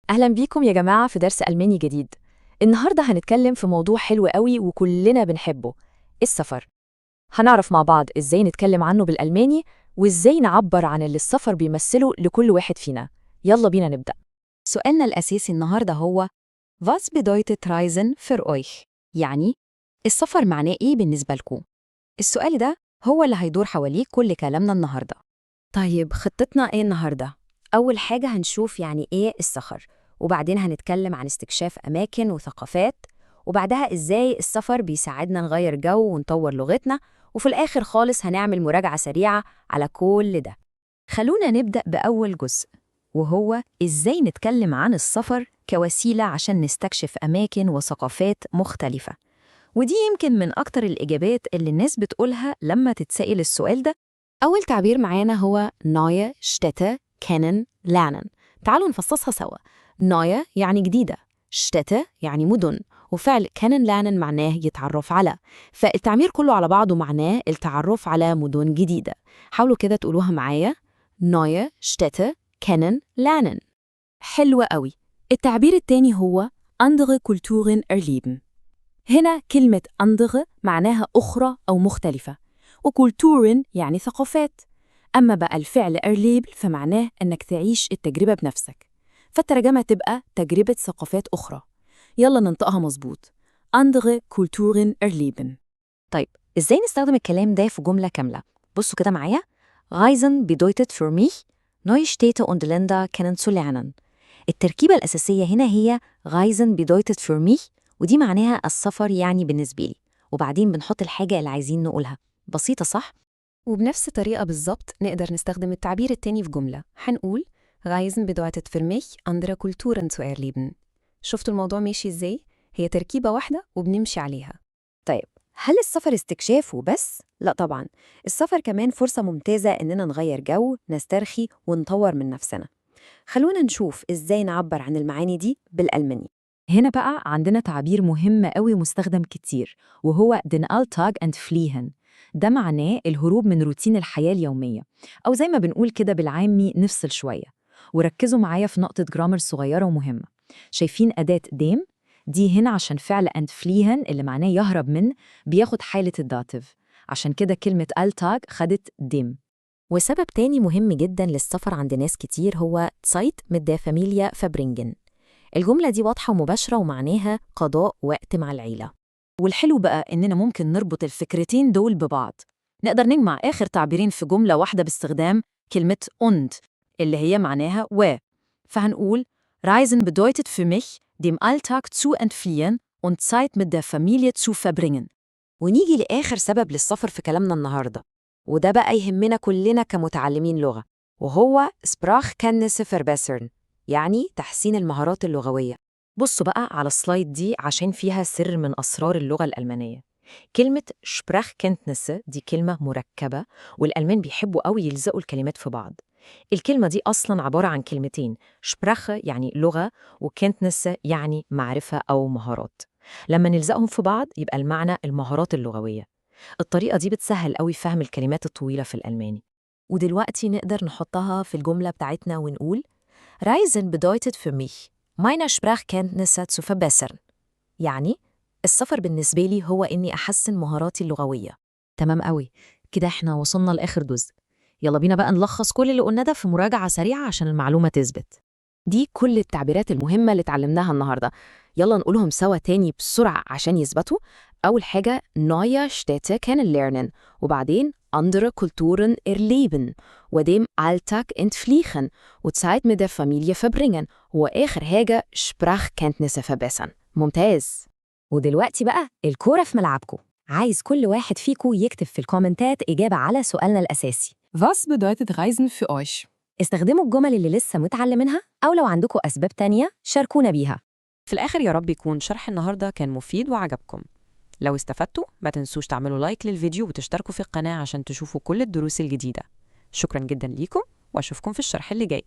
أهلا بيكم يا جماعة في درس ألماني جديد. النهاردة هنتكلم في موضوع حلو قوي وكلنا بنحبه، السفر. هنعرف مع بعض إزاي نتكلم عنه بالألماني وإزاي نعبر عن اللي السفر بيمثله لكل واحد فينا. يلا بينا نبدأ. سؤالنا الأساسي النهاردة هو Was bedeutet Reisen für euch؟ يعني السفر معناه إيه بالنسبة لكم؟ السؤال ده هو اللي هيدور حواليه كل كلامنا النهاردة. طيب، خطتنا إيه النهاردة؟ أول حاجة هنشوف يعني إيه السفر، وبعدين هنتكلم عن استكشاف أماكن وثقافات، وبعدها إزاي السفر بيساعدنا نغير جو ونطور لغتنا، وفي الآخر خالص هنعمل مراجعة سريعة على كل ده. خلونا نبدأ بأول جزء، وهو إزاي نتكلم عن السفر كوسيلة عشان نستكشف أماكن وثقافات مختلفة. ودي يمكن من أكتر الإجابات اللي الناس بتقولها لما تتسأل السؤال ده. أول تعبير معانا هو neue Städte kennen lernen. تعالوا نفصصها سوا. neue يعني جديدة، Städte يعني مدن، وفعل kennenlernen معناه يتعرف على، فالتعبير كله على بعضه معناه التعرف على مدن جديدة. حاولوا كده تقولوها معايا: neue Städte kennen lernen. حلو قوي. التعبير التاني هو andere Kulturen erleben. هنا كلمة andere معناها أخرى أو مختلفة، و Kulturen يعني ثقافات. أما بقى الفعل erleben فمعناه أنك تعيش التجربة بنفسك، فالترجمة تبقى تجربة ثقافات أخرى. يلا ننطقها مظبوط: andere Kulturen erleben. طيب، إزاي نستخدم الكلام ده في جملة كاملة؟ بصوا كده معايا: Reisen bedeutet für mich, neue Städte und Länder kennenzulernen. التركيبة الأساسية هنا هي Reisen bedeutet für mich، ودي معناها السفر يعني بالنسبة لي، وبعدين بنحط الحاجة اللي عايزين نقولها. بسيطة، صح؟ وبنفس الطريقة بالظبط نقدر نستخدم التعبير التاني في جملة. هنقول Reisen bedeutet für mich, andere Kulturen zu erleben. شفتوا الموضوع ماشي إزاي؟ هي تركيبة واحدة وبنمشي عليها. طيب، هل السفر استكشاف وبس؟ لا طبعا، السفر كمان فرصة ممتازة إننا نغير جو، نسترخي ونطور من نفسنا. خلونا نشوف إزاي نعبر عن المعاني دي بالألماني. هنا بقى عندنا تعبير مهم قوي ومستخدم كتير، وهو den Alltag entfliehen. ده معناه الهروب من روتين الحياة اليومية، أو زي ما بنقول كده بالعامي نفصل شوية. وركزوا معايا في نقطة grammar صغيرة ومهمة. شايفين أداة dem؟ دي هنا عشان فعل entfliehen اللي معناه يهرب من بياخد حالة ال Dativ، عشان كده كلمة Alltag خدت dem. وسبب تاني مهم جدا للسفر عند ناس كتير هو Zeit mit der Familie verbringen. الجملة دي واضحة ومباشرة ومعناها قضاء وقت مع العيلة. والحلو بقى إننا ممكن نربط الفكرتين دول ببعض. نقدر نجمع آخر تعبيرين في جملة واحدة باستخدام كلمة und اللي هي معناها و، فهنقول Reisen bedeutet für mich, dem Alltag zu entfliehen und Zeit mit der Familie zu verbringen. ونيجي لآخر سبب للسفر في كلامنا النهاردة، وده بقى يهمنا كلنا كمتعلمين لغة، وهو Sprachkenntnisse verbessern، يعني تحسين المهارات اللغوية. بصوا بقى على ال slide دي عشان فيها سر من أسرار اللغة الألمانية. كلمة Sprachkenntnisse دي كلمة مركبة، والألمان بيحبوا قوي يلزقوا الكلمات في بعض. الكلمة دي أصلاً عبارة عن كلمتين: Sprache يعني لغة، و Kenntnisse يعني معرفة أو مهارات. لما نلزقهم في بعض يبقى المعنى المهارات اللغوية. الطريقة دي بتسهل قوي فهم الكلمات الطويلة في الألماني. ودلوقتي نقدر نحطها في الجملة بتاعتنا ونقول Reisen bedeutet für mich, meine Sprachkenntnisse zu verbessern. يعني السفر بالنسبة لي هو إني أحسن مهاراتي اللغوية. تمام قوي، كده احنا وصلنا لآخر جزء. يلا بينا بقى نلخص كل اللي قلناه ده في مراجعة سريعة عشان المعلومة تثبت. دي كل التعبيرات المهمة اللي اتعلمناها النهاردة. يلا نقولهم سوا تاني بسرعة عشان يثبتوا. أول حاجة neue Städte kennenlernen، وبعدين andere Kulturen erleben، و dem Alltag entfliehen، و Zeit mit der Familie verbringen، وآخر حاجة Sprachkenntnisse verbessern. ممتاز. ودلوقتي بقى الكورة في ملعبكم. عايز كل واحد فيكم يكتب في الكومنتات إجابة على سؤالنا الأساسي. Was bedeutet Reisen für euch? استخدموا الجمل اللي لسه متعلمينها، أو لو عندكم أسباب تانية شاركونا بيها. في الآخر يا رب يكون شرح النهاردة كان مفيد وعجبكم. لو استفدتوا ما تنسوش تعملوا like للفيديو وتشتركوا في القناة عشان تشوفوا كل الدروس الجديدة. شكرا جدا ليكم، وأشوفكم في الشرح اللي جاي.